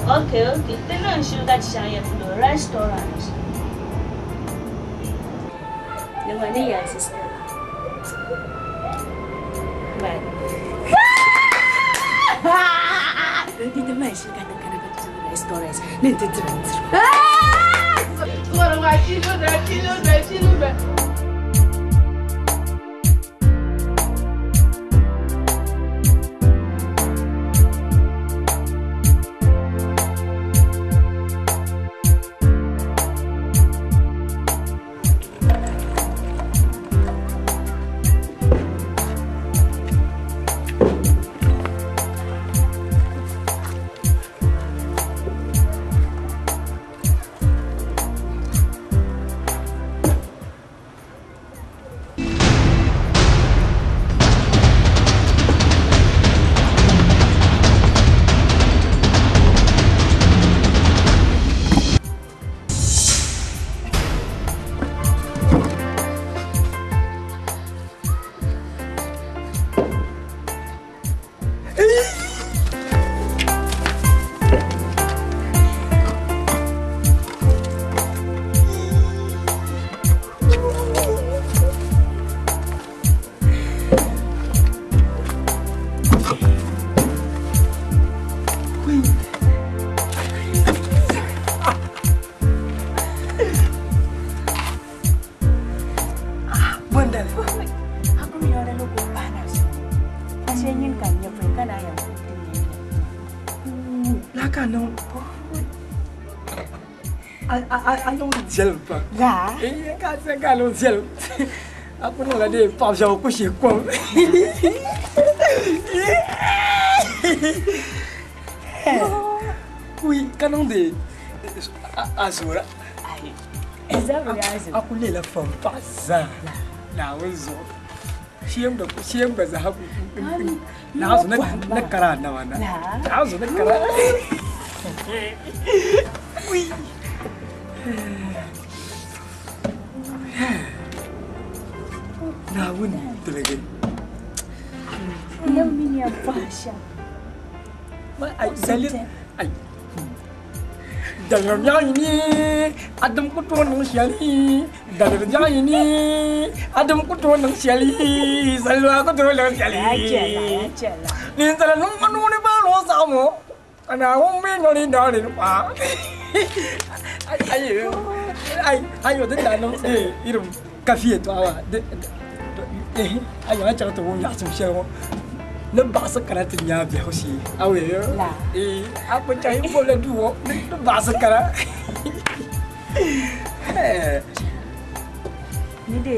Okay, okay. Ti niŋ shili ka ti chaŋ ya polo restaurant. Ni ni ya sister. Bye. Di ti mali shili ka ti kana ka ti chaŋ restaurant. Ni ti diri diri. La? Ka niŋ viɛlim. A ku niŋla dee paɣa viɛgu ku shihi kom. Ui, ka niŋdi a zoora. A ku leela fam paɣa zaa. Naawuni zuɣu. Shee gba zaa Naawuni ni kara a naba na. Naawuni ni kara. Ui. Naawuni tiligi. Yau mini ya basha. Ma ai zali ai. Dalam yang ini adam ku tuan nang shali. Dalam yang ini adam ku tuan nang shali. Salwa ku tuan nang shali. Aja lah. Ni zala nung manu ni ba lo sa mo. Ana wong mi no ni da ni pa. Ai ai ai ai yo den da no eh irum kafi to awa. Eh ai yo cha to wong ya zum shel mo. Ni baɣasi kana ti nya biɛhigu shee aweyo a ku chahi bobla duu ŋɔ ni baɣasi kana ni de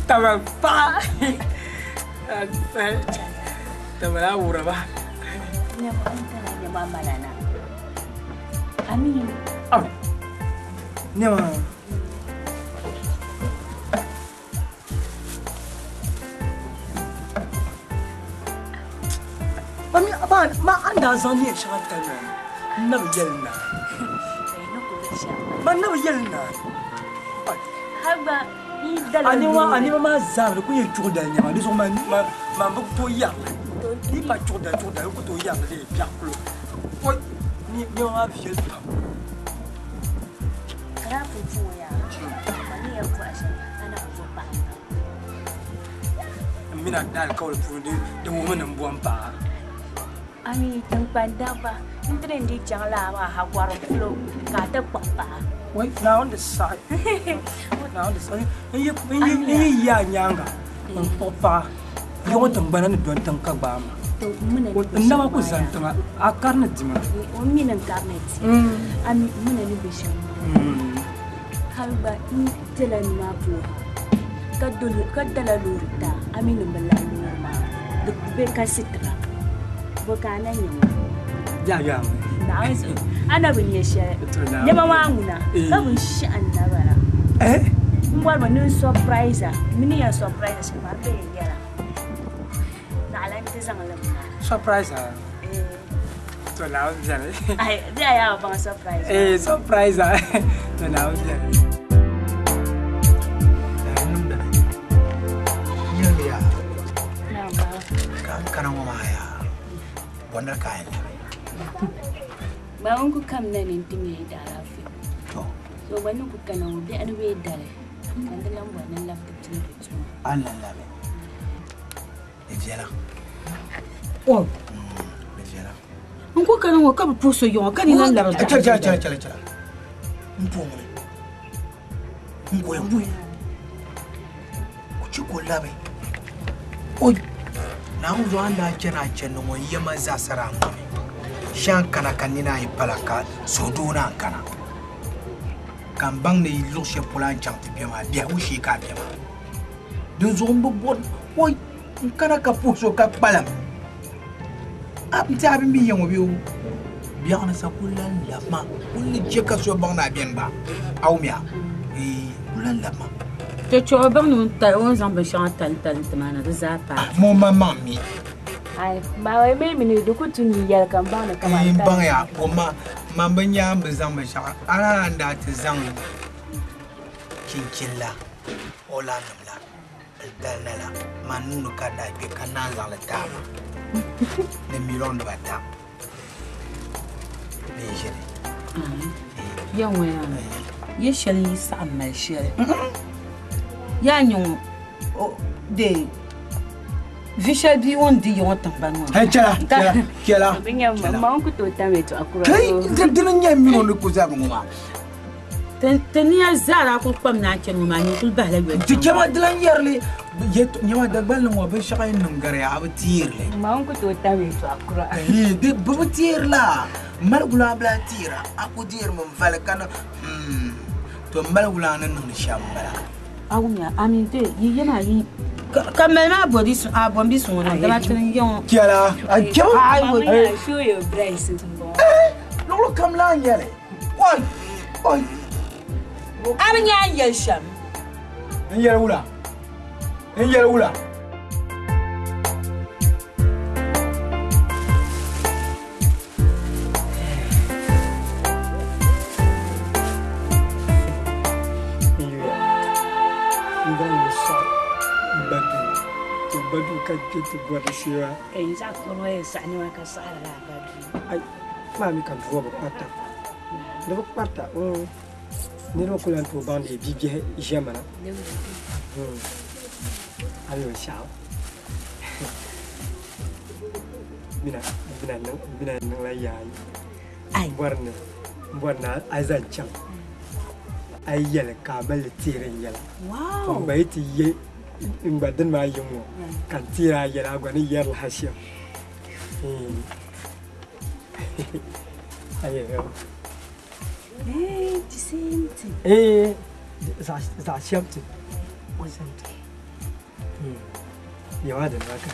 Tama pa. Tama na wura ba? Nema malana. Amin. Aw. Nema. Mami, ba ma anda zan ne shaka tana. Na yelna. Ma na yelna. Haba Ani ma zaabri ku yɛn chuɣu dali nyɛma di zuɣu ma ma bi tooi yaɣali di pa chuɣu dali chuɣu dali ku tooi yaɣali di biɛɣu kulo oi ni nɛma maa viɛli pam. Kara funfun ya ma ni yɛn bɔhi shɛm ana bi bo paɣa. N mina daali kawli puuni di wuhimi ni n bo n paɣa. Ami tiŋkpan dabba n ti ni di chaŋ laa maa ha gɔrim kulo ka a ti kpuɣi paɣa. Wai naawuni di saɣi. Naawuni di saɣi. N yi yaa nyaanga n kpuɣi paɣa yiɣi tiŋgbana ni dɔni tiŋ ka gbaai ma. N naba ku zani tiŋa a kari ni dima. O mi ni n kari ni di. Ami mina ni be shɛm hali gba n tela nimaa polo ka dala loori taa ami ni bi lahi loori maa di be ka sitira bo ka a na nyɛ ŋɔ. Yaa yaa. Naawuni ana bi nyɛ shɛli nɛma maa ŋuna ka bin shɛhi n na bala. N bɔri mi ni n surprise a mi ni yɛn surprise shɛm maa bɛ yɛn nyɛla naɣila n ti zaŋ li maa. Surprise a? To naawuni beni. Ai, di a yaa baŋ surprise. Eh, surprise ah. To naawuni beni. Nyɛliya. Naam baba. Ka n kana ŋɔ maa yaa. Bɔnda ka a yɛn labi. Baba n ku kamina ni n ti nyɛ da alaafee. To. So gba ni ku kana ŋɔ biɛɣuni bee dali. Ka n ti lan bɔri ni n labi ti piligi tuma. A ni lan labi. Di viɛla. O. Di viɛla. N ku kana ŋɔ ka bi puhi so yiŋɔ ka ni lan labi. Chala chala chala chala chala. N puhi ŋuni. N goya n buhi. Ku che ka o labi. Oi. Naawuni zuɣu a ni daa chani a chandi ŋɔ n yɛma zaasa daa ŋmami. Shee kana ka nina ayi pala ka suhudoo naan kana. Ka n baŋ ni luɣ shɛli polo a ni chaŋ ti be maa, biɛhigu shee ka a be maa. Dinzuɣu m bi bɔri, oi, n kana ka puhi so ka kpalim. A n ti a bi mi ya ŋɔ bee o? Biɛɣuni sa ku lan labi ma. Kul ni che ka so baŋ ni a beni gba. A wumya? Ee, ku lan labi ma. Ti chuɣu baŋ ni o ni zaŋ binshɛŋa tali tali ti maa na di zaa paai. Ma o maŋmaŋ mi. Ai, baba mi mi ni di ku tu ni yɛli ka n baŋ ni kamani N tali. baŋ ya, o ma, man bi nya n bi zaŋ binshɛɣu. A na n daa ti zaŋ chinchini la, o laannim la, n tali na la, man nuu ni ka daa kpe ka naan zaŋ li taai ma ni miliɔn dibata ni n ʒini. Ya ŋɔ yaa, ya shɛli yi saɣim mali shɛli. Yaa nyɛ ŋɔ, o, de vi shɛli bia ŋɔ n-di ya ŋɔ tiŋgbani ŋɔ. Hey, chɛla, chɛla, chɛla. Bi nya ma, ma n ku tooi tam yɛltɔɣa kura. Kai, dini n-nyɛ m mini o ni ku zabiri ŋɔ maa. Ti nia zaa daa kuli kpam ni a chani ŋɔ maa, nyini kuli bahila yoli. Ti chɛma di lan yɛrili, nyɛma Dagbanli ŋɔ binshɛɣu yi niŋ gari a bi teeri li. Ma n ku tooi tam yɛltɔɣa kura. Ee, di bi bi teeri la. Maligu la bila teera, a ku deerimi n-vali ka niŋ, to maligu la ni niŋdi shɛm m-bala. A wumya, a mi de, yi yɛma yi ka mali maa bɔ di su, a bɔ m-bi suŋ o na, dama tini n-yɛ ŋɔ. Chɛla, a chɛma. Ai, Mama wo. yaa, show your breast m-bɔŋɔ. Ee, luɣili kam laa n-nyɛ li. Oi, oi. A bi nya a ni yɛli shɛm. N yɛli wula? N yɛli wula? Badu ka kpe ti bɔri shewa. Ka yi zaɣ kuri ŋɔ yɛn saɣi nima ka saɣiri la badu. Ai, maa mi ka dua bi kparita. Di bi kparita, niriba ku lan tooi baŋ di bibiɛhi ʒiɛmana. A ni shɛɣu. Bina, bina niŋ, bina niŋla yaayi. Ai. Bɔri ni, bɔri ni a zaŋ chaŋ. A yi yɛli ka a mali teeri n-yɛla. Wow. N gba yi ti ye n gba dini maa yi ŋɔ ka n teeri a yɛla a gba ni yɛrili ha shɛm. Ayi. Eh, the same thing. Eh, zaɣ shɛm ti. Same thing. Yawa da naka.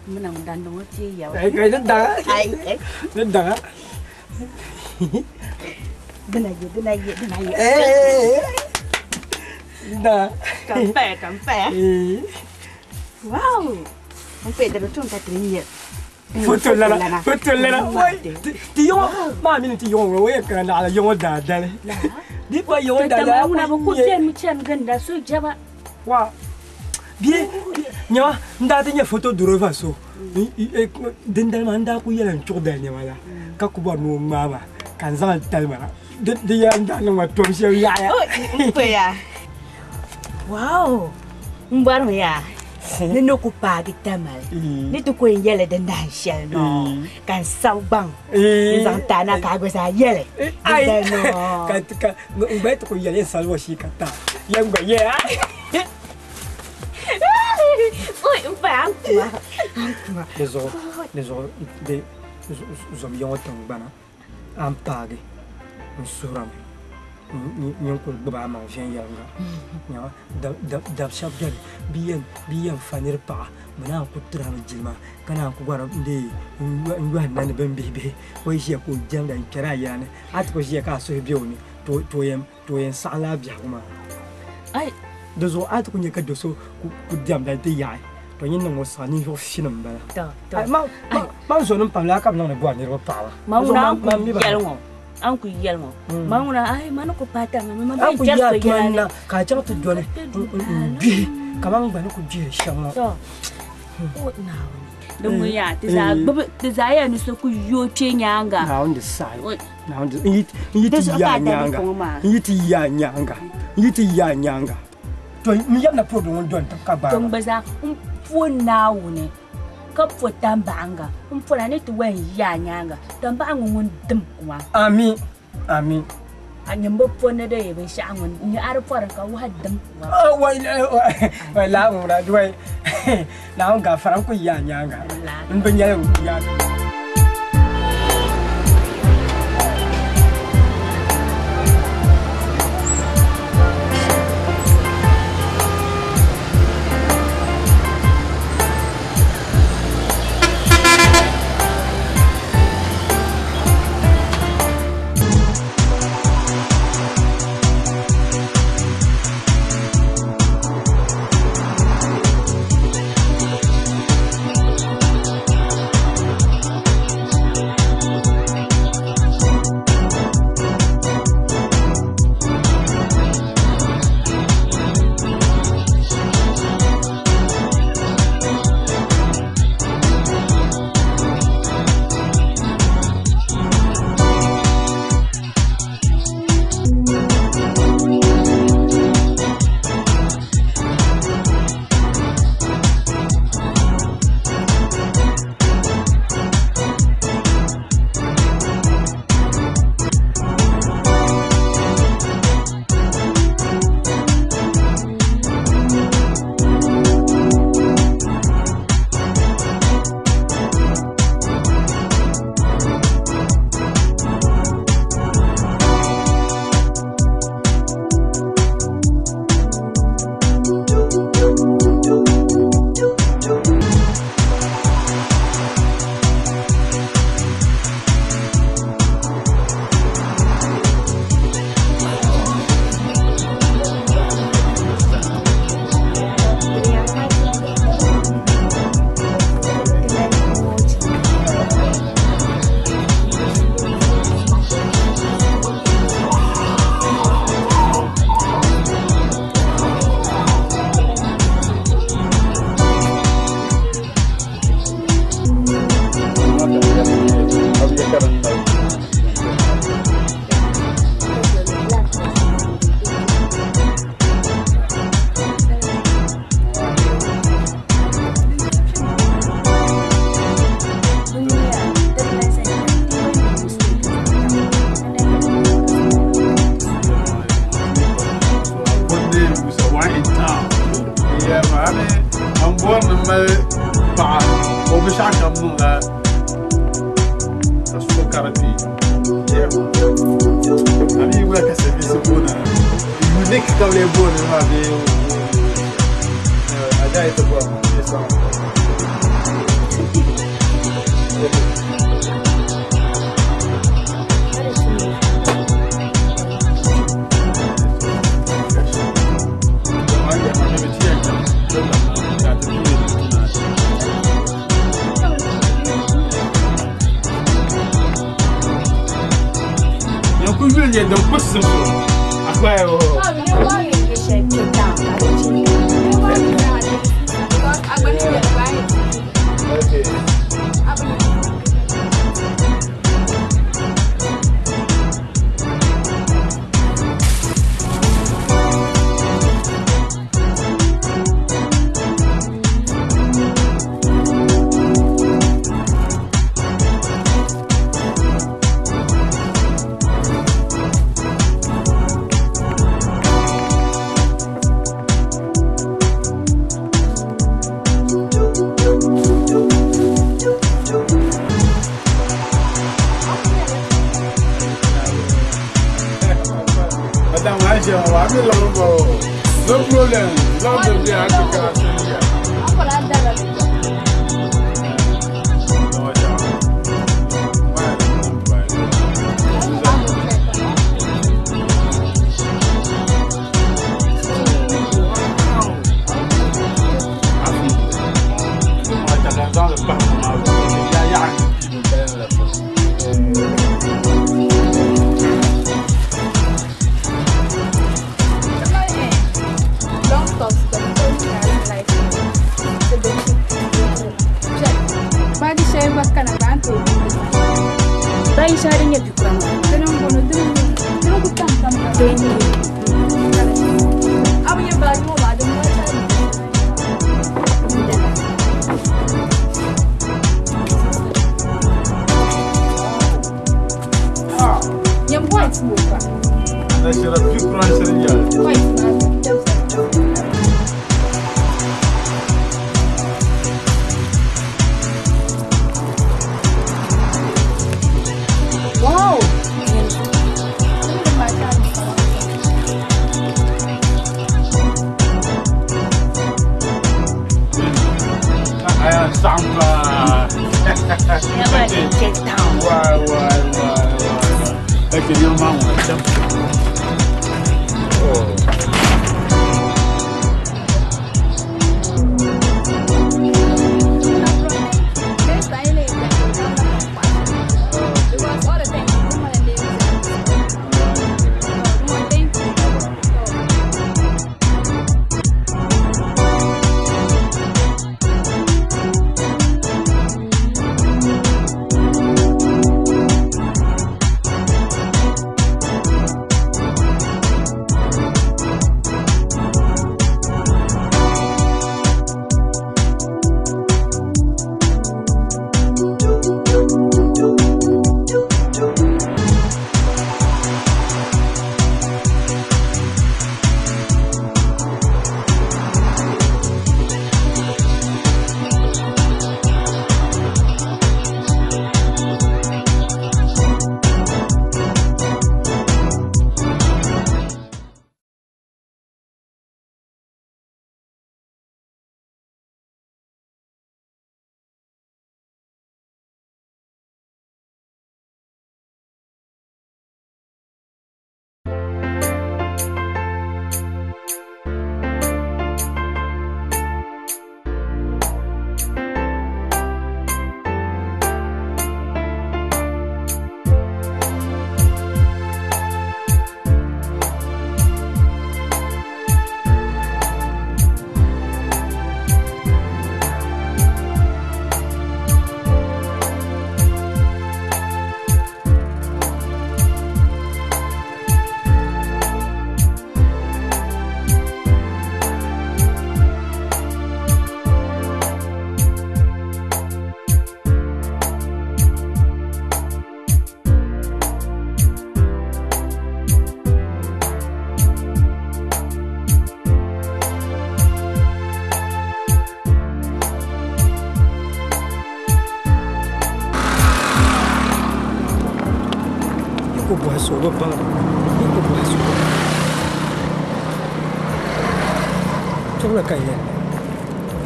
Muna ŋun dandi ŋɔ teei yawa. Ai, kai din daŋa. Ai, ai. Din daŋa. Dina ye, dina ye, dina ye. Eh, eh, eh. Din daŋa. Kan paya, kan paya. Eh. Wow. N kpe di bi tum ka ti ni yɛ. Foto lana, foto lana. Wai, ti yɔŋɔ, maa mini ti yɔŋɔ ŋɔ, o yɛn kana naɣila yɔŋɔ daadali. Di pa yɔŋɔ To daadali, tama a ŋuna bi ku ku nyɛ. chani chani ginda so jaba. Wa. Bie, nyɛma, n daa ti nyɛ foto durova so. Dindali maa n daa ku yɛla n chuɣu dali nɛma la, ka ku bɔri ni o ŋmaa ma, ka n zaŋ li tali ma na. Di yɛla n daa niŋ ma tom shɛm yaɣaya. O, n kpeya. Wow. N bɔrimi yaa. Ni ni ku paagi Tamale. Ni ti ku n yɛli di nahin shɛli nɔ. Ka n sabi gbaŋ. N zaŋ taai na ka a gba zaa yɛli. Ai. Dindali nɔ. Ka ti ka, n gba ti ku yɛli n sali wa shii ka taa. Yɛm gba yɛ. Oi, n paya, n kuma. N kuma. Di zuɣu, di zuɣu, di zom yɔŋɔ tiŋgbana, a ni paagi, n suhurami. Nyin kuli gbubi a maŋ viɛnyɛliŋga. Nyaŋa dab shɛba beni bɛ yɛn fa niri paɣa bɛ naan ku tiri a mi jilima ka naan ku gɔri n yɔhi na ni bini bihi bihi o yi ʒiya ka o jɛmda n kpɛri a yɛla ni a ti ku ʒiya ka a suhu be o ni to o yɛn saɣim la a biɛhigu maa. Di zuɣu a ti ku nya ka do so ku diɛmda nti yaɣi to nyin niŋ o siɣa ninvuɣ finim m-bala. Man zonim pam laa ka bɛ niŋdi bɔri niriba paɣiba. An ku yɛli ŋɔ ma ŋuna ai ma ni ku paai tariŋa mi ma An ku bɛn yaa chɛri so yɛla tuma ni na ka a chaŋ ti doli n gbihi kaman gba ni ku gbihiri shɛm ŋɔ. To o Naawuni din ŋun yaa ti zaa gbubi ti zaa yɛli ni so ku yooi kpe nyaaŋa. Naawuni di saɣi Naawuni di n yi n yi Di ti zuɣu ka yaa a dali nyaaŋa kuŋ maa. n yi ti yaa nyaaŋa n yi ti yaa nyaaŋa to n yɛmna puhiri ŋun dɔni tiŋ ka gbaai To ma. n gba zaa n po Naawuni ka po tambaɣiŋga m-pɔra ni ti wain yi a nyaaŋa, tambaɣiŋga ŋun dim kuma. Ami, ami. A nyin bi po ni di yi binshɛɣu ŋun nyɛ a di pɔri ka wahi dim kuma. Oh, wai, wai, laa ŋuna, wai, Naawuni gaafara n ku yi a nyaaŋa, n bi nyɛli ŋun yaa. Madam, I say, I'm looking for. No problem. Love to be Africa.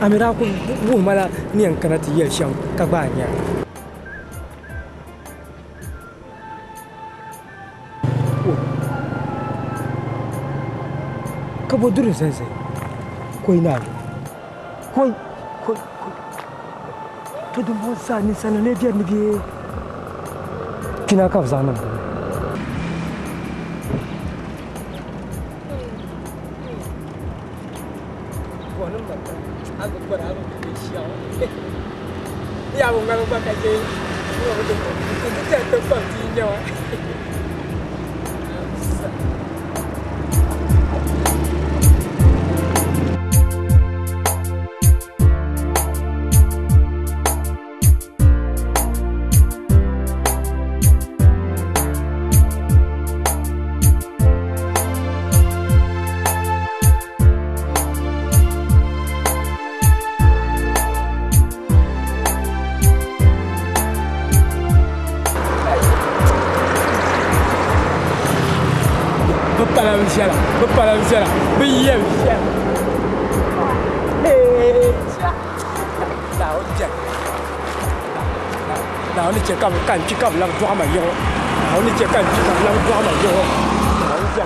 Amira ku wuhimala ni yɛn kana ti yɛli shɛm ka gbaai nya. Ka bo duri zan zai koi na koi koi koi to dun bo sa ni sana ne biyar ni biye kina ka zaŋ niŋ bini. pala viɛla bi pala viɛla bi yɛ viɛla Naawuni chɛ Naawuni chɛ ka n kpi ka bi labi dɔɣi ma yiɣi Naawuni chɛ ka n kpi ka bi labi dɔɣi ma yiɣi Naawuni chɛ.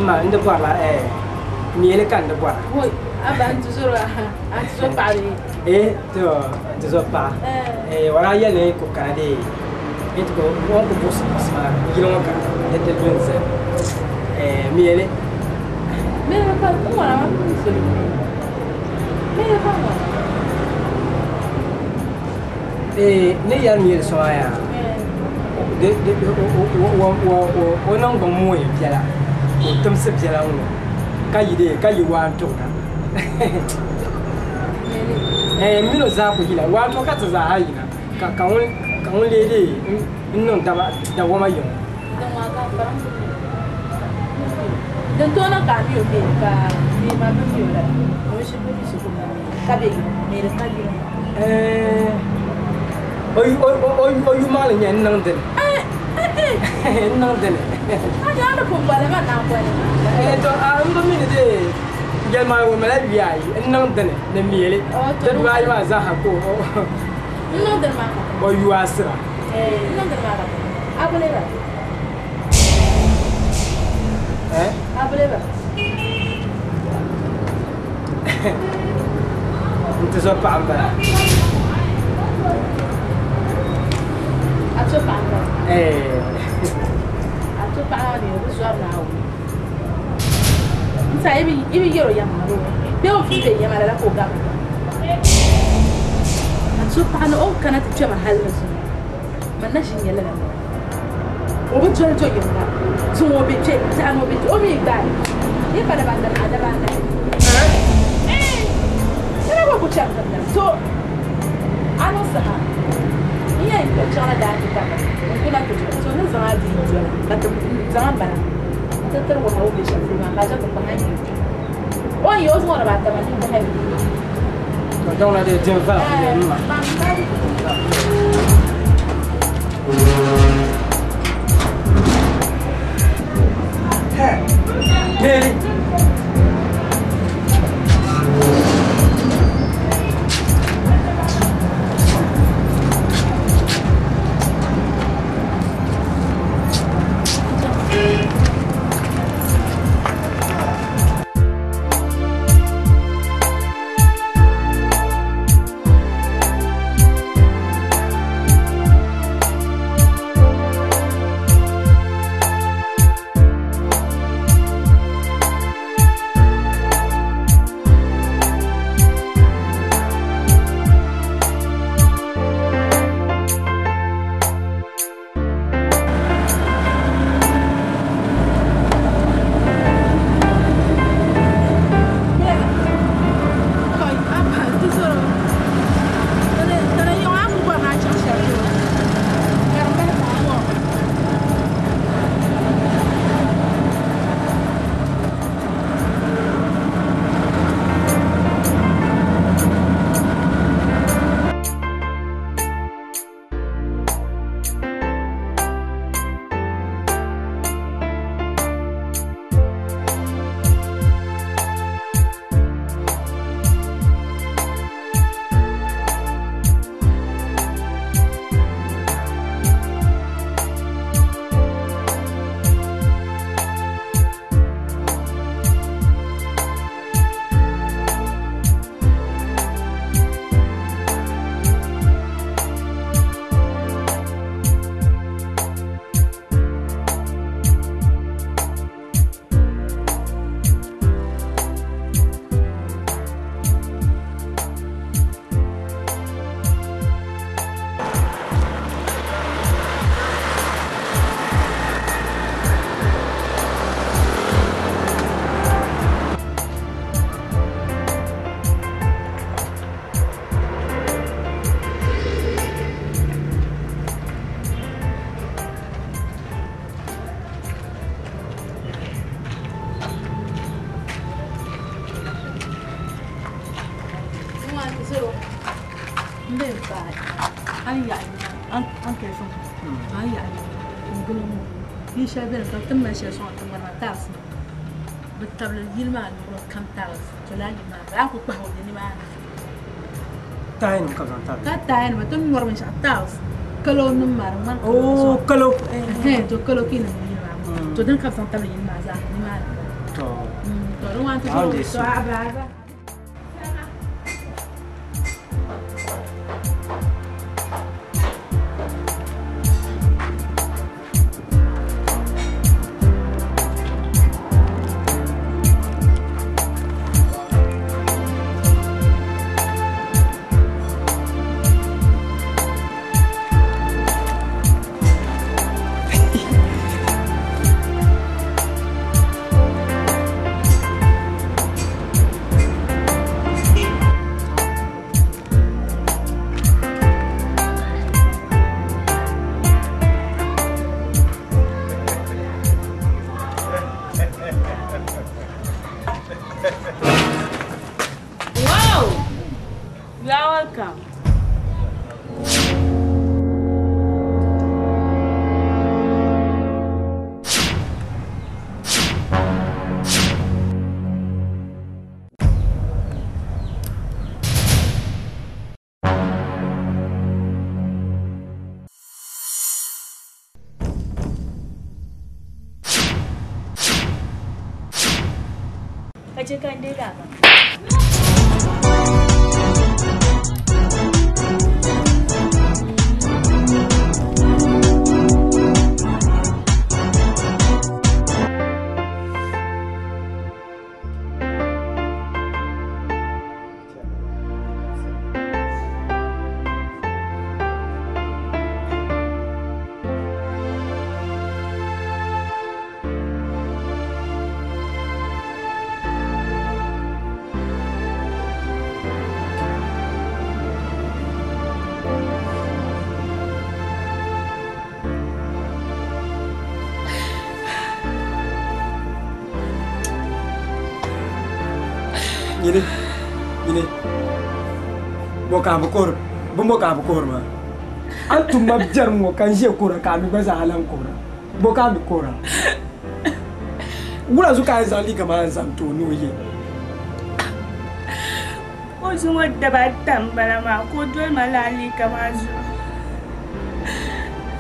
Ma ndi bɔrila mieli ka ndi bɔra. Woi, aba n tuzoro a tuzo paɣa. To n tuzo paɣa. Wala yɛli ko kana de nti ko ŋɔ ko buɣisi buɣisi maa yili ŋɔ ka di ti lu n zali mieli. Mieli ka n ŋɔna ma soli. Mieli ka ŋɔna. Ne yɛli mieli sɔŋa yaa. De o niŋgbuŋ mooyi biɛla. O timsi biɛla ŋɔ ka yi de ka yi waan tuɣina mino zaa ku yina waan tuɣi ka ti zaa ha yina ka ŋun lee de n niŋ dawama yiŋ. Din tooi niŋ ka a mi o be ka ma bi mi o la o bi shiri bi mi so ka be mieli ka yi. O yumaɣili nyɛ n niŋ dini. N niŋ dini. To n bi mi ni de yɛlima o mala yuya ayi n niŋ dini ni mieli di dibaayi maa zaaha ka o yu asira. N ti zo paɣa n bala. A to paɣa n bala. A to paɣa ni o bi zɔri Naawuni. Nta ibi yɛrɔ yamma ro bee o fi be yamma lala ka o gabi. A to paɣa ni o kana ti kpɛma hali ni zuŋɔ man na ʒi nyɛ lala o bi doli do yimba zuŋɔ o be kpɛ zaɣa ni o be o mi gbaai yi pa dabaandani a dabaandani. Lala gba ku chɛri tibila so a niŋ saha n yɛn chaŋla daa ti taba n kuna ti doli so ni zaŋ a bia dola ka ti zaŋ a bala ti tiri wa o be shɛm polo maa ka a chɛ ti kpahi a yi o ni o zaŋ o dabaata ma ni bahi. Dɔŋ na de din vala n ma. Mary. To a yaɣali n gili ŋɔ yili shɛli beni ka bɛ ti mali shɛli sɔŋ tiŋgbani maa tiles bɛ tabili yili maa luɣuli kam tiles to lala yili maa a ku kpahi o ni nimaani. Taaya nim ka bɛ zaŋ tabili. Ka taaya nima ti ni nɔri binshɛɣu tiles kalo nim maa di ŋmani kalo Oh, kalo. To kalo ka yi niŋ yili maa to dini ka bɛ zaŋ tabili yili maa zaa nimaani. To. To di waan ti to a ba. Wow! You are welcome. Kaje kan dai da ba. Nyini, nyini. Bo ka bu kor, bu mo ka bu kor ma. An tumma biɛrim ŋɔ ka n ʒe kora ka a mi gba zaa lan kora. Bo ka mi kora. Wula zuɣu ka a zaŋ liiga maa n zaŋ ti o ni o ye. O zuŋɔ daba ata m-bala maa ka o doli ma lala liiga maa zuɣu.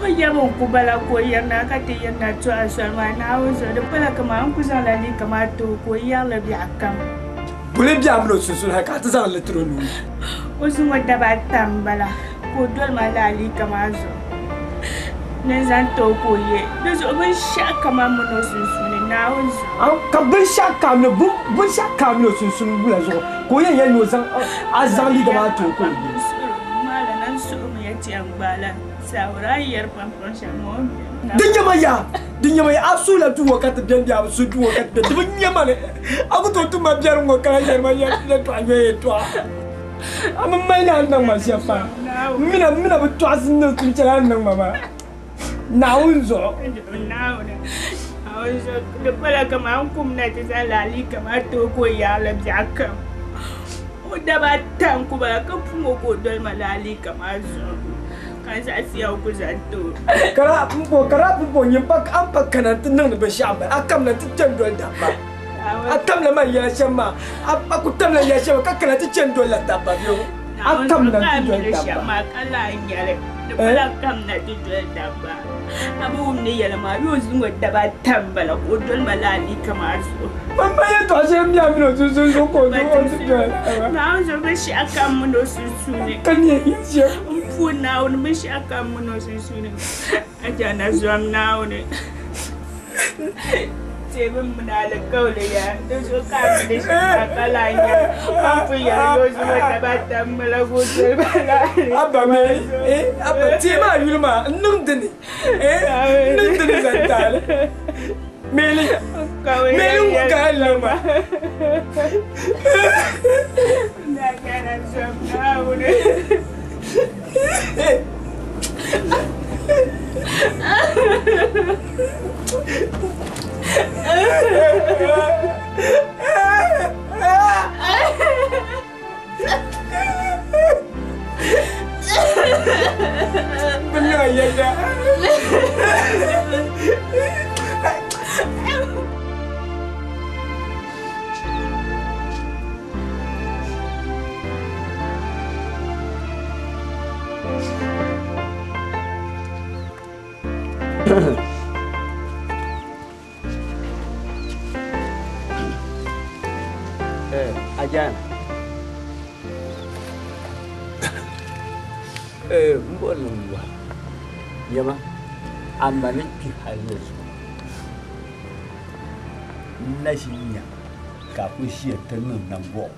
O yɛbi n ku bala ka o yirina ka ti yirina tɔha soli maa Naawuni zuɣu di pala kaman n ku zaŋla liiga maa ti o ka o yɛrili biɛɣu kam. Bole biɛɣu mini o sunsuuni hali ka a ti zaŋ li tiri o nuu. O zuŋɔ daba ata m-bala ka o doli ma lala liiga maa zuɣu. Ni n zaŋ ti o ka o ye. Di zuɣu binshɛɣu kaman mini o sunsuuni Naawuni zuɣu. Ka binshɛɣu kam ni binshɛɣu kam mini o sunsuuni wula zuɣu ka o yɛn yɛli ni o zaŋ a zaŋ liiga maa ti o ka o ye. Maala na n suhu mi ya ti yɛn gbaala saawara a yɛri pampam shɛm ŋɔ o mi. Di nyɛma ya di nyɛma ya a suhula duu ŋɔ ka ti bɛn bɛ a bi su duu ŋɔ ka ti bɛn di bi nyɛma li a ku tooi tumma biɛri ŋɔ ka yɛri ma yɛltɔɣa nyɛ yɛltɔɣa a mi mali ni a niŋ ma shɛm maa mina mina bi tɔɣisi niŋ tum shɛli a niŋ ma maa Naawuni zuɣu. Naawuni di pala kaman n kum na ti zaŋ lala liiga maa ti o ka o yaɣili biɛɣu kam o daba ata n ku bala ka pum o ka o doli ma lala liiga maa zuɣu ka n zaɣisiya o ku zaŋ ti o. Kara pumpɔ nyɛ an pa kana ti niŋdi binshaɣu m-bala a kamina ti chani doli dabba a kamina man yɛla shɛm maa a ku tamla yɛla shɛm ka kana ti chani doli la dabba bɛ a kamina ti doli dabba. Ka lahi nyɛli di pala kamina ti doli dabba a bi wum ni yɛla maa yoo zuŋɔ daba ata m-bala ka o doli ma lala liiga maa zuɣu. Man ma yɛltɔɣa shɛli m-bɛ a mini o sunsuuni zuɣu ka o ti doli la. Naawuni zuɣu binshɛɣu kam mini o sunsuuni. Ka nyɛ yɛli shɛm. N puhi Naawuni binshɛɣu kam mini o sunsuuni. A jana zom Naawuni. Teebu mini alikauli ya di zuɣu ka a mini shɛm ka lahi nyɛli ka n pun yɛli yoo zuŋɔ daba ata m-bala ka o doli ma lala liiga Abba maa mi, zuɣu. abba teei maa yuli maa n niŋ dini n niŋ dini zaŋ taali. Meli meli ŋun ka a niŋ ma. Na jana zom Naawuni. Bin niŋ a yɛda. Ajana. Mbona mbwa. Yama amma ni kpi hali ni zuɣu. N na ʒi nya ka a ku ʒiya ti niŋ nambɔɣu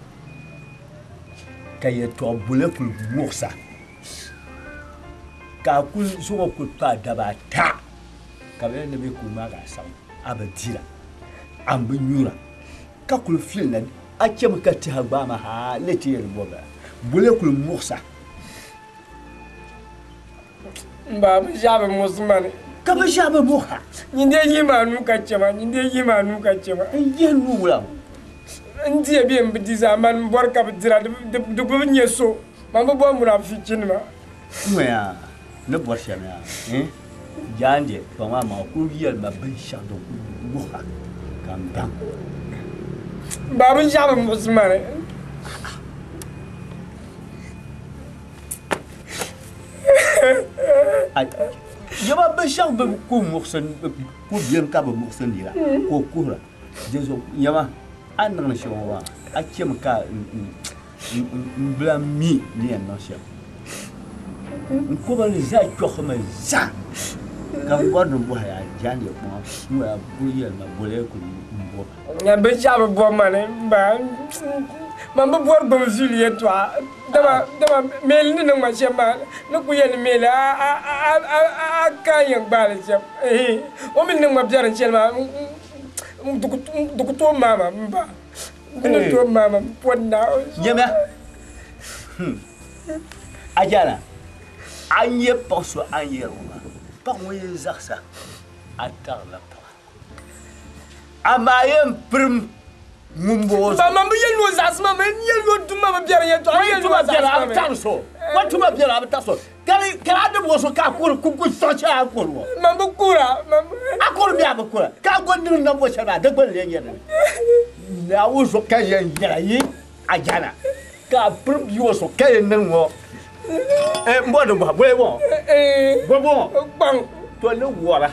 ka yɛltɔɣa bula kuli muɣisa ka a kuli zuɣu kuli paai daba ata ka bɛ ni bɛ kuli maa ka a saɣim a bi dira a bi nyura ka kuli filina a chɛmi ka tiha gbaai ma haa le ti yɛli bɔbila bula kuli muɣisa. N ba binshaɣu bi muɣisi ma ni. Ka binshaɣu bi muɣisa. Nyin dee yihi ma nuu ka chɛ ma, nyin dee yihi ma nuu ka chɛ ma. N yihi nuu wula ŋɔ? N diya bee m bi di zaa, mani m bɔri ka bi dira, di bi nyɛ so, man bi bɔri munaafichinima. Ŋɔya, ni bɔri shɛm yaa, eh? Jaande, kpaŋ maa maa kuli yɛli ma binshɛɣu din kuli muɣisa ka n baŋ. M ba binshaɣu bi muɣisi ma ni. Yaba binshɛɣu bi ku muɣisi ku beni ka bi muɣisi nira ka o kuhira. Dinzuɣu yaba a ni niŋdi shɛm ŋɔ maa a chɛmi ka n bila mi ni yɛn niŋ shɛm. N kɔbili zaa chɔɣimi zaa ka n bɔri ni bɔhi a jaande kpaŋa ŋɔ a kuli yɛli ma boli kuli m-bɔ ma. Nya binshɛɣu bi bɔbi ma ni m ba man bi bɔri gbum viili yɛltɔɣa dama dama meeli ni niŋ ma shɛm maa ni ku yɛli ni meeli a ka yɛn gbaai li shɛm o mi ni niŋ ma biɛrim shɛli maa di ku tooi maai ma m ba di ni tooi maai ma m pɔri Naawuni zuɣu. Nyamiya, a jana a ni nyɛ paɣ so a ni yɛri ŋɔ maa, paɣ ŋɔ yi zaɣisa a tarila paɣa. Amaa yɛn pirim ŋun bɔŋɔ zuɣu. Ba man bi yɛli ni o zaɣisi ma mi, n yɛli ni o dum ma bi biɛri yɛltɔɣa, n yɛli ni o zaɣisi ma mi. O tuma biɛri a bi tari so. Ka a ni bɔŋɔ so ka a kuhiri ku sɔɣi shɛli a ni kuhiri ŋɔ. Man bi kuhira. A kuhiri mi a bi kuhira. Ka a gba niŋ nambo shɛli maa di gbuni lee nyɛ dini. Naawuni zuɣu ka yɛn yɛla yi a jana ka a pirim bia ŋɔ so ka yɛn niŋ ŋɔ. M bɔri ni bɔhi bɔli bɔŋɔ. Bɔli bɔŋɔ. Kpaŋ. To ni wɔra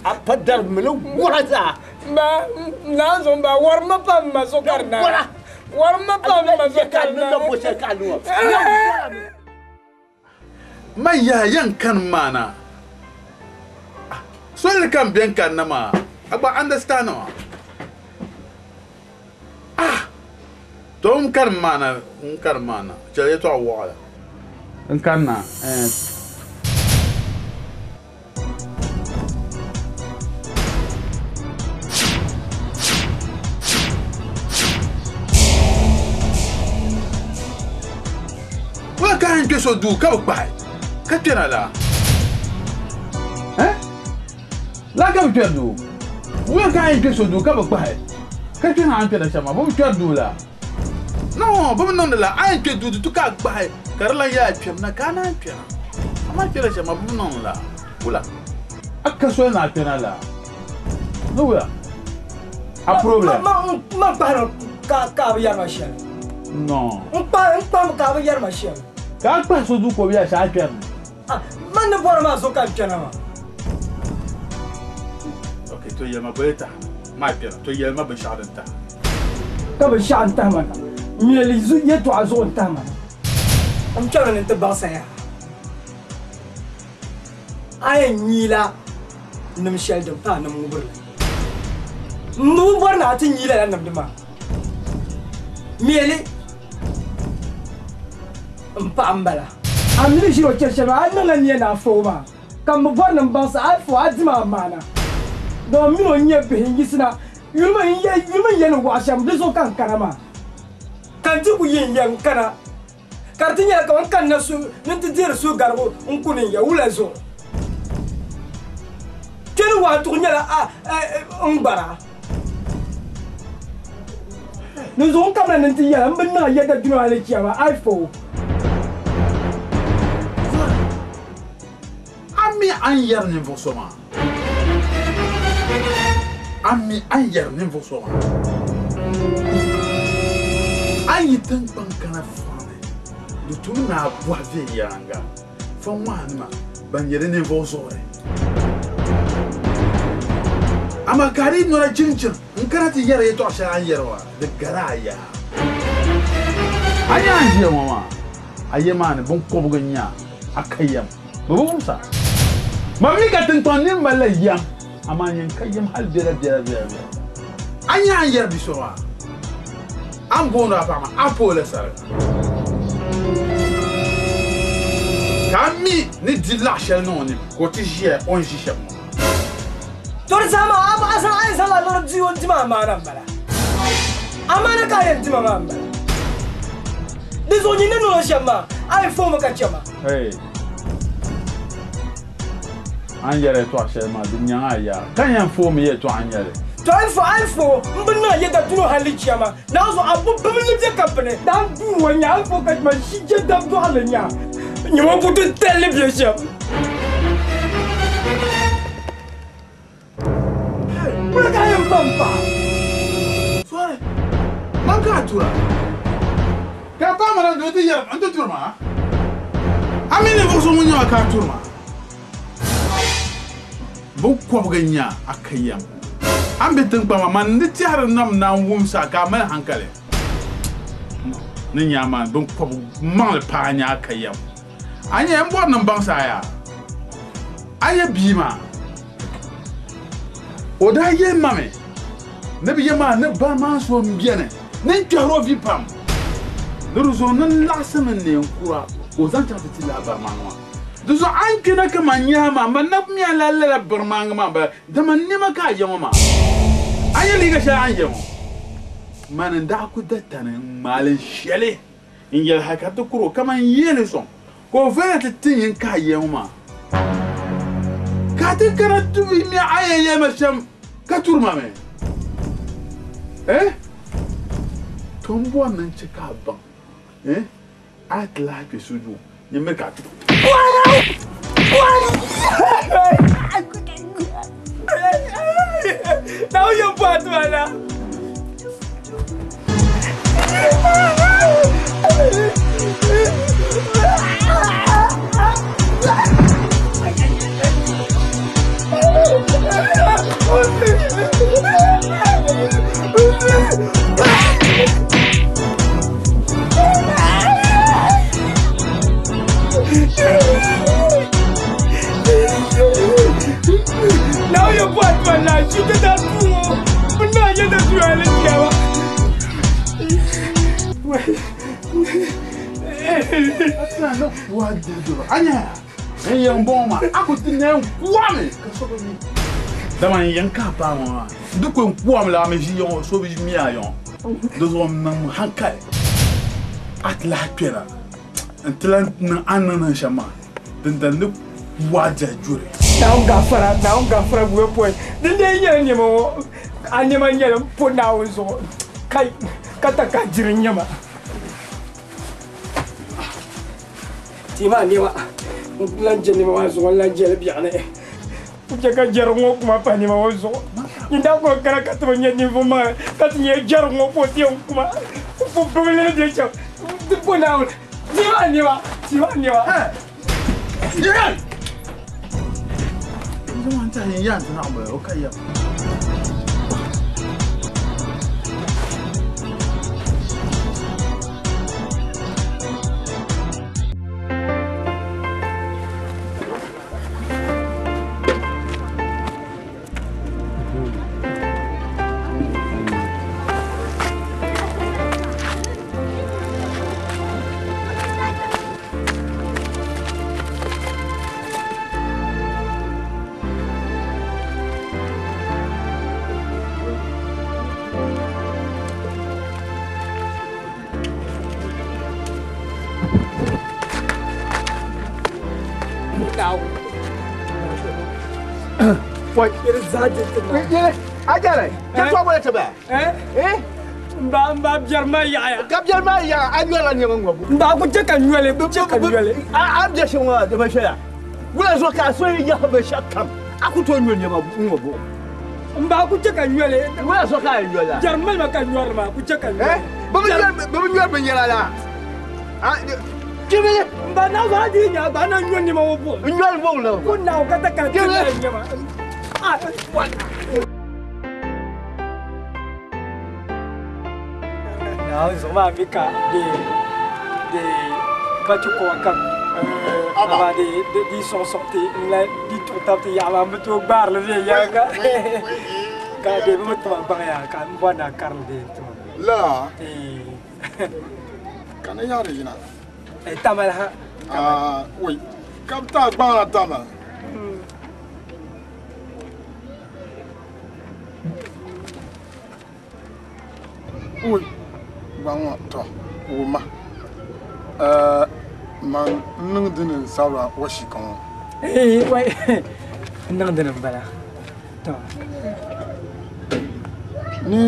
a pa dari mi ni wɔra zaa. Ba naan zuɣu ba wɔri ma pam ma so ka di na. Wɔra. Wɔri ma pam ma so ka di na. Ma yaha yɛn kani maana. Soli kam bɛn kanna maa a gba understand maa. Ah! To n kani maana n kani maana chɛli yɛtɔɣa waɣila n kanna eh. Wala ka n kpe so duu ka bi kpahi ka kpɛna la? Eh? Laa ka bi kpɛri duu. Wula ka a yɛn kpe so duu ka bi kpahi ka kpɛna a ni kpɛna shɛm maa? Bɛ bi kpɛri duu la? No, bɛ bi niŋdi la. A yɛn kpe duu di tu ka a kpahi ka di lan yaa kpɛm na ka a naan kpɛna. Amaa kpɛna shɛm maa bɛ bi niŋdi la. Wula? A ka soli ni a kpɛna la? Ni wula? A problem? Man kpahiri ka a bi yɛri ma shɛli. No. N kpahimi ka a bi yɛri ma shɛli. Ka a kpahi so duu ka o bi yɛri shɛli a kpɛri mi. Man ni bɔri maa so ka n kpɛna maa. Ok, to yɛlima boli tahi ma kpɛna, to yɛlima binshɛɣu din tahi. Ka binshɛɣu n-tahi ma na, mɛli yɛtɔɣa zuɣu n-tahi ma na. N kpɛri ni n ti baŋsa yaa, a yɛn nyiila nim shɛli din pa a nim ŋubiri la. M bi bɔri ni a ti nyi lala nimdi maa. Mɛli m paɣa m-bala. A mi ni ʒiri o chɛ shɛli maa, a niŋla nia ni a fa o maa, ka m bi bɔri ni m baŋsi a fa o, a dim a maana. Dama m min o n-nyɛ bihi n-yiɣisina, yulimi n yɛn ni wɔɣ shɛm, di zuɣu ka n kana maa. Ka n ti ku yi n ya n-kana, ka di ti nyɛla kaman n kanna ni n ti deeri suhugarigu n-kuni n ya wula zuɣu. Kpe ni waantuɣu nyɛla n gbara. Dinzuɣu n kamina ni n ti yɛli n bi niŋ a yɛda dunia ni chiya maa, a yi fa o. A mi a ni yɛri ninvuɣ so maa? A mi a ni yɛri ninvuɣ so maa? A yi tiŋkpaŋ kana fɔŋ ni, di tumi ni a bɔhi viɛnyɛliŋga fɔŋ maa nima ban nyɛ di ninvuɣ zuɣuri. Amma ka di nora jinjin n kana ti yɛra yɛltɔɣa shɛli a ni yɛri maa di gari a yaa. A nya a ni ʒiya ŋɔ maa, a ya maa ni biŋkɔbigu n-nyɛ a, a ka yɛm. Bɛ bi wumsa. Man mi ka tiŋkpaŋ nir malila yɛm, amaa nyini ka yɛm hal biɛla biɛla biɛla biɛla. A nya a ni yɛri bi so maa, a ni booni a paɣa maa, a pa o la sariga. Ka a mi ni di laɣ shɛli niŋ o nini ka o ti ʒiya o ni ʒi shɛm ŋɔ maa. To di saha maa a zaŋ a yɛn zaŋla liɣiri di o n-di ma amaana m-bala. Amaana ka a yɛn di ma maa m-bala. Di zuɣu nyin ni niŋ o shɛm maa, a yɛn foomi ka chɛ ma. Hey! A ni yɛri yɛtɔɣ shɛli maa, di nyaŋ a yaa, ka n yɛn foomi yɛtɔɣa n-nyɛ li. To a yɛn fo, a yɛn fo m bi niŋ a yɛda duno hal ni chiama. Naanzuɣu a bo bibili ni bɛ kampini daan duu ŋɔ nya, a ni fo ka ma ʒi je dab dɔɣirili nya nyama ku titali ni bɛ shɛm. Kuli ka yɛn fa m-paɣa. Sorry, man ka a tura. Ka a paɣa ma na nti yɛri ma, n ti turi ma? A mi ninvuɣ so ŋun nyɛ ma ka a turi ma? Biŋkɔbigu n-nyɛ a, a ka yɛm. A ni be tiŋkpaŋ maa, man ni tɛhiri nam na n-wums a ka a mali haŋkali. Ni nya a maa, biŋkɔbigu maŋli paai nya a ka yɛm. A nya, m bɔri ni m baŋsi a yaa? A nya bia maa? O daa yɛli ma mi ni bɛ ya maa ni ba maa so m-beni ni n kpɛhir o vi pam, ni di zuɣu ni n laɣisimi n neen kura ka o zaŋ chaŋ ti ti lala barimaŋ maa. Di zuɣu a ni kpɛna kaman nyahi maa, man na mi a lala lala barimaŋ maa m-bala, dama n nɛma ka a ya ŋɔ maa. A nya liiga shɛli a ni ya ŋɔ? Mani n-daa ku da tani n-ŋmaai li n-she li n-yɛli hal ka ti kur o kaman yeeli sɔŋ, ka o vaya ti ti nyin ka a ya ŋɔ maa. Ka a ti kana ti bi mi a yɛn yɛli ma shɛm ka turi ma mi? Eh? To m bɔri ni n chɛ ka a baŋ, eh? A yi ti lahi kpe sujuu, nyin mi ka a ti. Naawuni yɛn bɔhi ti ma na. Now you bought my life, you did that fool. But now you're the reality. Anya, n yɛn bɔŋɔ maa, a ku ti na n kuami ka so bi mi. Dama n yɛn ka paɣa ŋɔ maa, di ku n kuami la a mi ʒi yɔŋɔ so bi mi a yɔŋɔ. Di zuɣu n niŋ hankali a ti lahi kpɛna n ti lahi niŋ a ni niŋ shɛm maa dindali ni waa diɛhi juri. Naawuni gafara, Naawuni gafara buya pɔi. Din dee nyɛla nɛma ŋɔ, a nɛma nyɛla m po Naawuni zuɣu kai ka ta ka jiri n nyɛma. Tii maa nɛma, n lan je nɛma maa zuɣu, n lan je li biɛɣuni. N chɛ ka jɛrigu ŋɔ kuma pahi nɛma ŋɔ zuɣu. N daa kuli kana ka ti bi nya ninvuɣ maŋli, ka ti nya jɛrigu ŋɔ ka o ti yɛn kuma. M po bibili ni bɛ shɛm. Di po Naawuni. Tii maa nɛma, tii maa nɛma. Ajara, ka to wala taba. Eh? Eh? Mba mba biɛri maa yaɣaya. Ka biɛri maa yaɣa a nyɔla nɛma ŋɔ bu. Mba ku chɛ ka nyɔli, ku chɛ ka nyɔli. A a bɛ shɛm ŋɔ di ba shɛla. Wula zuɣu ka a so yi yaɣa binshɛɣu kam a ku tooi nyɔ nɛma ŋɔ bu. Mba ku chɛ ka nyɔli. Wula zuɣu ka a nyɔla. Biɛri mali ma ka nyɔri maa ku chɛ ka nyɔli. Bi bi nyɔri binyɛra la. Kibili. Mba na zuɣu a dii nya gba a na nyɔ nɛma ŋɔ bu. N nyɔli buɣum la. Ko naaw ka ta ka ti na nyɛma. Ah, wa. Naawuni zuɣu maa mi ka di di bachi kɔŋ kam aba di di sɔŋ sɔŋ ti n la di tuɣi tabi ti yaɣa maa n bi tooi gbaari li viɛnyɛlinga ka di bi mi tima gbaŋ yaa ka n bɔri ni a karili bee n tima. Lala ka ni yaari yina. Tamali ha. Wai ka bi taai gbaŋ na tamali. Ui gbaŋ ŋɔ tɔ wumma man n niŋ dini n sabira washika ŋɔ. Wai n niŋ dini n bala tɔ. Ni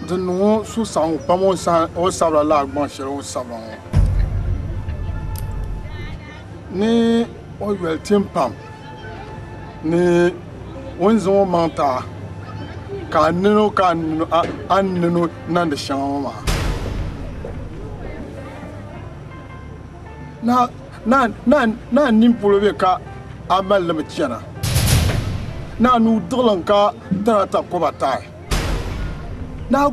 din niŋ o suhusaɣingu pam o sabira lala gbaŋ shɛli o ni sabira ŋɔ ni o yoli tim pam ni o ni zaŋ o maŋ ti a ka a nini ka a ni nini niŋdi shɛŋa ŋɔ maa ni a nini polo be ka a mali li mi chana ni a nuu diɣilim ka tarata koba taai ni a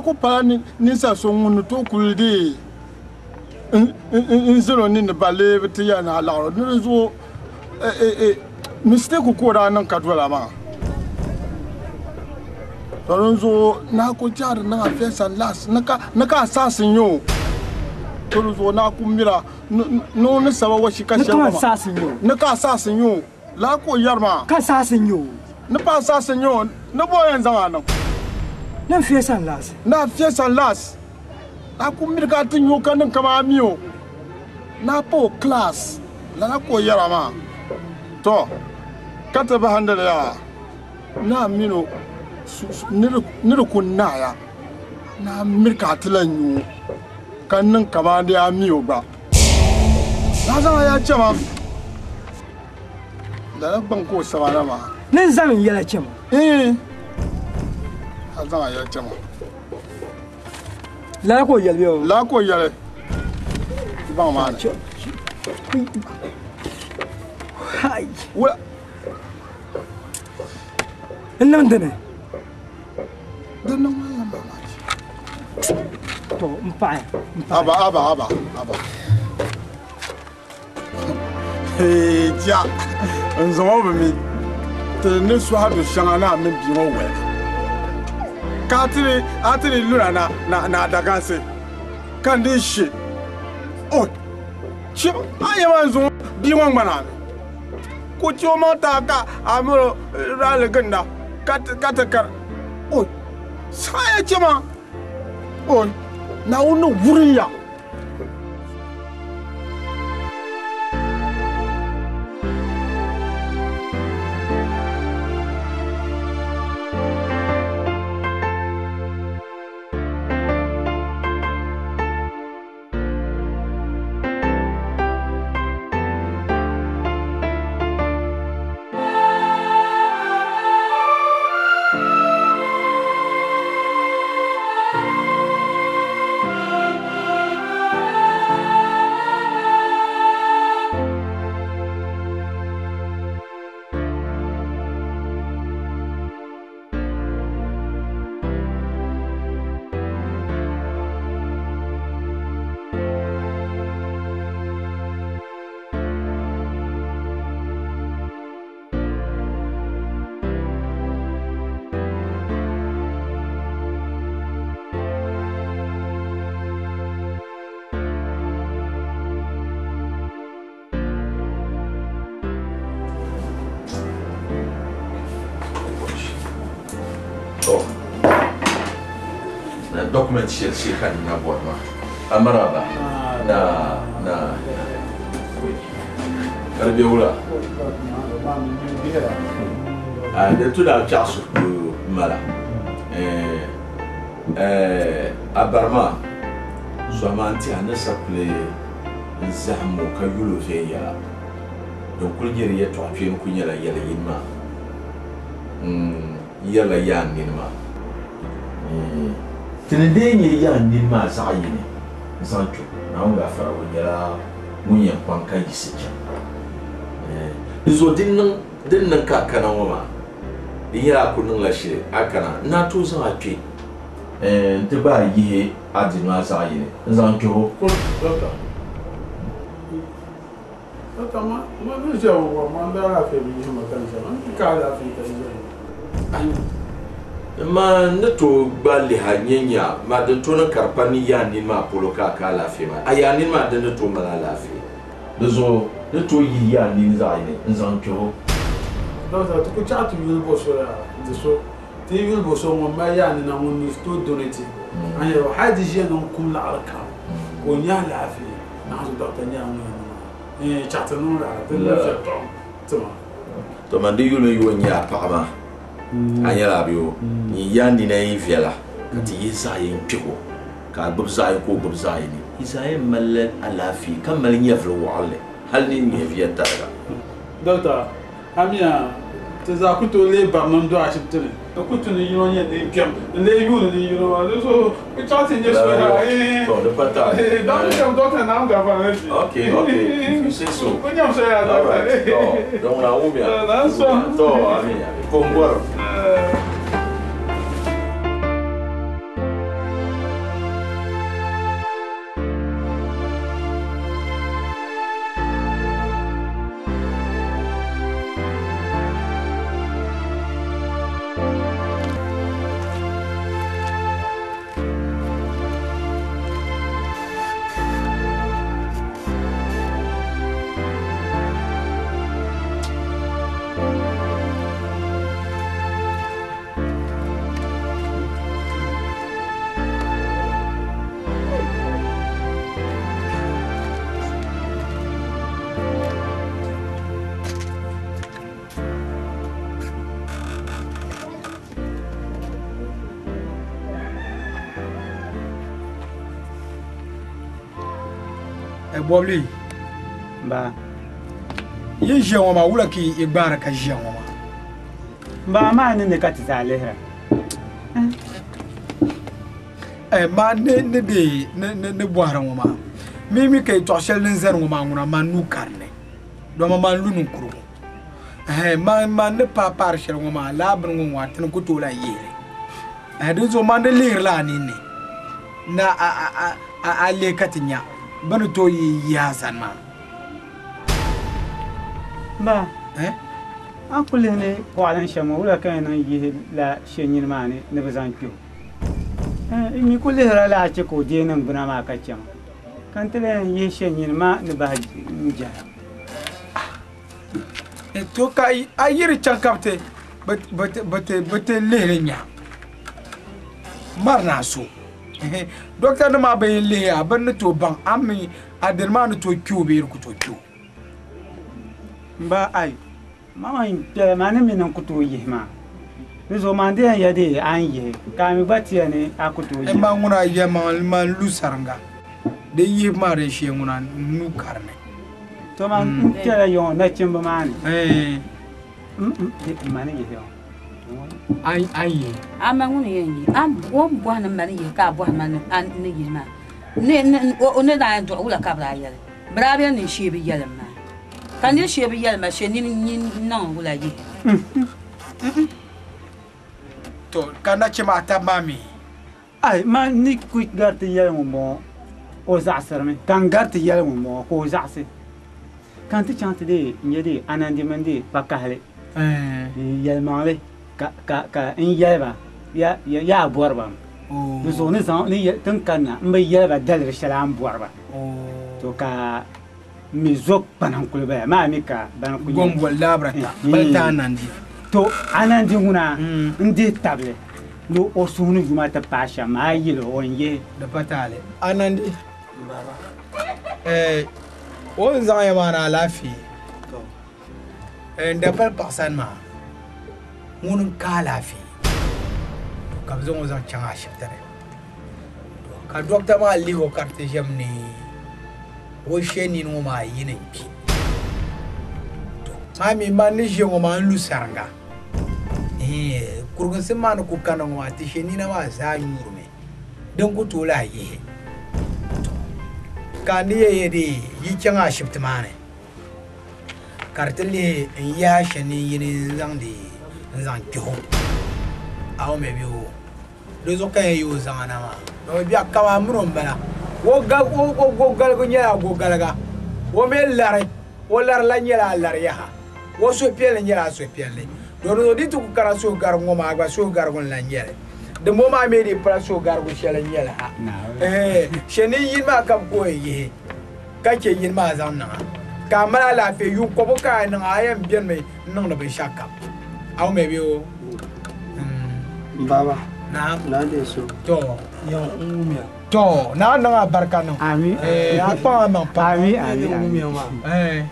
ku pala ninsal so ŋun ni tooi kuli deei n zani o ninni ba lee bi ti yɛli ni a laɣiri ni di zuɣu mistake ka o daa niŋ ka dola maa to din zuɣu naa ku chaɣiri niŋ a first and last ni ka a saɣisi n-nyɛ o to di zuɣu naa ku mira ni o ni saba washika shɛli ŋɔ maa ni ka a saɣisi n-nyɛ o lala ka o yɛri maa ka saɣisi n-nyɛ o ni pa a saɣisi n-nyɛ o ni bɔ yɛn zaŋ a niŋ ni n first and last ni a first and last A ku miri ka a ti nya o ka niŋ kaman a mi o ni a pa o class. Lala ka o yɛra maa. Tɔ! Ka ti bahindi li yaa ni a mini o ni di ku naaya ni a miri ka a ti lan nya o ka niŋ kaman di a mi o gba. Ni a zaŋ a yaa chɛ ma. Lala gbaŋ ka o saba na maa. Ni n zaŋ n yɛla chɛ ma? Iin! A zaŋ a yɛla chɛ ma. Lala ka o yɛli bɛ o? Lala ka o yɛli gbaŋ maa ni. Wula. N niŋ dini? Di niŋ ma yɛn mamaki. To n paɣi. Aba aba aba aba. Hee jia n zaŋ o bi mi ti ni sɔhi du shɛŋa ni a mini bia ŋɔ wali ka a ti di luna na na a dagansi ka n dii she o chim a yɛn maa n zaŋ bia ŋɔ ŋmani a ni ka o chɛ o maŋ ti a ka a miri o raali ginda ka ti kari o saɣaya chɛ ma o Naawuni ni wurim ya. Document shɛli shee ka n na bɔri maa amaraba na na ka di bɛ wula a di tu daa kpɛɣu suhu mala a bari maa sɔhima n tiɛha ni sapili n zahim o ka yuli o viɛnyɛla din kuli nyɛ di yɛltɔɣa kpeeni kuli nyɛla yɛli yini maa n yɛrila yaan nini maa Ti ni dee nyɛ yaan nini maa zaɣ yini n-zaŋ kpe Naawuni gaafara, o nyɛla ŋun yɛn kpaŋ ka yiɣisi chaŋ. Di zuɣu din niŋ ka a kana ŋɔ maa, Di nyɛla a ku niŋla shili a kana n na tooi zaŋ a kpe n ti gbaai yihi a dini maa zaɣ yini n zaŋ kpɛh o. Doctor, doctor, ma ma ni ʒiya ŋɔ gba, ma n daa alaafee bi yihi ma ka n ʒiya maa, n ti ka alaafee ka n ʒiya ŋɔ. Ma n ni tooi gba lihi a nya nya ma din tooi niŋ ka di pa ni yaa nini maa polo ka a ka alaafee maa. A yaa nini maa din ni tooi mali alaafee. Di zuɣu ni tooi yihi yaa nini zaɣ yini n zaŋ kpɛh o. Doctor, ti ku chaɣ ti yuli bo so yaa, di so. Ti yi yuli bo so ŋun mali yaa nina ŋun ni tooi donate a ni yɛli o hali di ʒiya niŋ kum laɣiri kam ka o nya alaafee. Naɣizu doctor nyɛla ŋun yɛn niŋ maa. Ɛɛn, chaɣ ti niŋ lala, ti ni viɛli tɔɣim ti ma. To man di yulimi yi o nya a paɣa maa, a nyɛla a bee o nyin yaa nina yi viɛla ka ti yihi zaɣ yini kpɛh o, ka a gbibi zaɣ yini ka o gbibi zaɣ yini. Yi zaa yɛn malila alaafee ka mali nyɛvili wɔɣinli hal ni nyɛviya tariga. Doctor, a mi a, ti zaa ku tooi leei barina n-dɔɣi ashibiti ni. Di ku tu ni yino nyɛ ninkpɛm n-lee yuuni ni yino maa. Di zuɣu ku chaɣ ti nyɛ so yaa. To, di pa taali. Daŋ kpɛm doctor Naawuni gaafara ni ti. Okay, okay, if you say so. Ku nyam so yaa doctor. All right, to, don ŋuna wumiya. Naan sɔŋ. To, amin, amin. Ko n bɔrim. Bɔbili ba yi ʒiya ŋɔ maa wula ka i gbaari ka ʒiya ŋɔ maa ba maa ni ni ka ti zaa lihira ma ni ni de ni ni ni bɔhiri ŋɔ maa mi mi ka yɛltɔɣa shɛli din zani ŋɔ maa ŋuna man nuu karini dama man lu ninkurigu man man ni paai paari shɛli ŋɔ maa laa bini ŋɔ ŋɔ a tini ku tooi lahi yihili din zuɣu man di lihirila a ninni na a a a a lihi ka ti nya bɛ ni tooi yihi a sani maa. Ba, a ku lihi ni kɔɣili shɛm ŋɔ wula ka yɛn niŋ yihi la shɛ nyini maa ni ni bɛ zaŋ kpe o? Mi ku lihirila laa chɛ ka o deei niŋgbuna maa ka chɛ ma, ka n ti lahi yɛn yihi shɛ nyini maa ni bahi n-jɛra. To ka a yi di chaŋ ka bɛ ti lihili nya mari ni a so. Dɔkta nim maa bɛ yi lihi a bɛ ni tooi baŋ a mi a dini maa ni tooi kpe o bee di ku tooi kpe o. Ba ai, ma ma kpɛla maa ni mi ni n ku tooi yihi maa. Di zuɣu maa n di yɛn ya dee a ni yihi ka a mi gba tiya ni a ku tooi yihi. Ma ŋuna yɛ ma n lu sariŋga di yihibu maa din shee ŋuna n nuu karini. To ma n kpɛla yɔŋɔ nachimba maa ni. Ma ni yihi yɔŋɔ. A yihi. A ma ŋuni yɛn yihi. A o ni bɔhi ni ma ni yihi ka a bɔhi ma ni a ni yihi maa. Ni ni o ni daa dɔɣi wula ka bɛ daa yɛli. Bɛ daa bɛni ni n shee bi yɛlim maa. Ka niri shee bi yɛli ma shee nini nyin niŋ wula yihi. To ka nachimba ata maa mi. Ai ma ni ku gariti yɛli ŋun bɔŋɔ o zaɣisirimi ka n gariti yɛli ŋun bɔŋɔ ka o zaɣisi ka n ti chaŋ ti dee n-nyɛ dee Anandi mini dee Kpakahili yɛlimaŋli ka ka ka n yɛli ba ya ya yaa bɔri ba mi. Di zuɣu ni zaŋ ni yɛ tin kanna n bi yɛli ba daliri shɛli a ni bɔri ba. To ka mi zo kpana n-kuli bala maa mi ka bana ku nyɛ. Gɔmboli laabira ta, bali ti Anandi. To Anandi ŋuna n dihi tabili ni o suhu ni yuma ti paai shɛm maa a yili o n yihi. Di pa taali. Anandi. O ni zaŋ ya maa ni alaafee. N da pali paɣa sani maa ŋuni n ka alaafee ka bɛ zaŋ o zaŋ chaŋ ashibiti ni ka dɔkta maa lihi o ka di ti ʒɛm ni o shee nini ŋɔ maa yini n kpi. Maa mi man ni ʒiya ŋɔ maa n lu sariŋga. Kuriginsim maa ni ku kana ŋɔ maa ti shee nina maa zaa nyuurimi din ku tooi lahi yihi. Ka n ni yɛ yɛ dee yi chaŋ ashibiti maa ni ka di ti lihi n yihi a shee nin yini n zaŋdi N zaŋ kpɛho a o mɛ bɛ o di zuɣu ka yɛn yi o zaŋa na maa o biɛɣu kama mini o n bala o galigu nyɛla gogaliga o mi lari o lari la nyɛla a lari yaha o suhupiɛlli nyɛla a suhupiɛlli do di zuɣu di ti ku kana suhugarigu ŋɔ maa gba suhugarigu n lan nyɛli di ŋɔ maa mi di pala suhugarigu shɛli n nyɛli ha shɛ ni yini maa ka bi ku yɛn yihi ka chɛ yini maa zaŋ niŋa ka a mali alaafee yuun kɔbu ka a niŋ a yɛn bɛnimi n niŋdi binshɛɣu kam a wumya bɛ o Baba. Naam. Na de so. To. Yan n wumya. To, na niŋ a barika niŋ. Ami. Eh, a kpaŋ a maŋ pam. Ami, ami, ami. Wumya maa. Eh.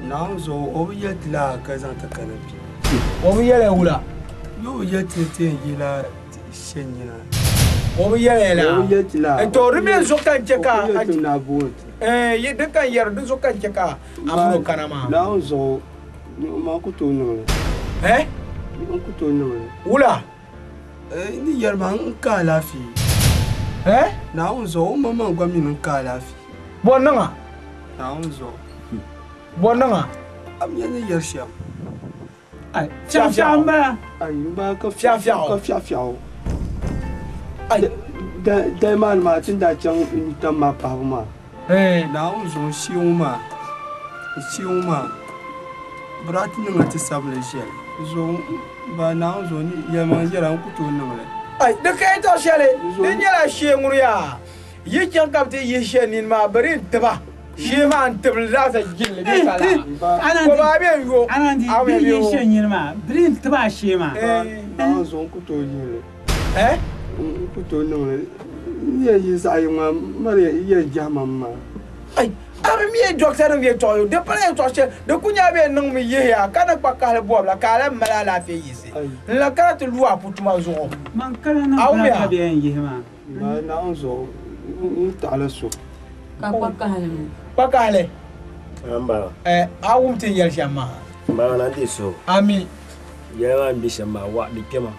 Naawuni zuɣu o bi yɛli ti la ka zaŋ ti kana kpɛ. O bi yɛli wula. Yo bi yɛli ti ti yɛn yi la shɛ nyina. O bi yɛli la. O bi yɛli ti la. To di mi zuɣu ka n chɛ ka. O bi yɛli ti na booni ti. Eh, yi di ka n yɛri di zuɣu ka n chɛ ka a mini o kana maa. Naawuni zuɣu maa ku tooi niŋli. Eh? N ku tooi niŋli. Wula. Ni yɛri maa n ka alaafee. Eh? Naawuni zuɣu o maŋmaŋ gba mi ni n ka alaafee. Bɔ niŋa? Naawuni zuɣu. Bɔ niŋa? A mi ni yɛri shɛm. Ai, fiɛɣu n bala. Ayi n ba ka Fiɛɣu. Ka fiɛɣu. Ai. Dali maa ni maa ti ni daa chaŋ tam maa paɣabu maa. Naawuni zuɣu n shee ŋɔ maa n shee ŋɔ maa bɛ daa ti niŋla ti sabili ʒiɛli zuɣu ba Naawuni zuɣu yɛlimaŋli yɛla n ku tooi niŋli. Ai, di ka yɛltɔɣa shɛli di nyɛla shee ŋuni yaa yi chaŋ ka bi ti yihi shee nini maa bɛ di n tiba shee maa n tibili zaasa jilli bɛ ka la ko maa bɛ n yo Anandi, a bi bɛ yihi shee nyini maa, bi di n tiba a shee maa. Naawuni zuɣu n ku tooi yihili. Eh? N ku tooi niŋli n yɛn yi zaɣ yini maa mali yɛn jɛhi ma maa. Ai, a bi mi dɔkta nim yɛltɔɣa yo di pala yɛltɔɣa shɛli di ku nyɛla bɛ niŋmi yihiya ka ni kpa kahali bɔbila ka a lahi mali alaafee yiɣisi n la kana ti lu a putuma zuɣu Man kala niŋ A wumya? bala ka bɛ yɛn yihi maa. Ba Naawuni zuɣu n taɣala so. Ka kpa kahali mi. Kpa kahali. N bala. Eh, a wum ti n yɛli shɛm maa. N bala na n deei so. Ami. Yɛla maa n bɛ shɛm maa wa di kpɛma.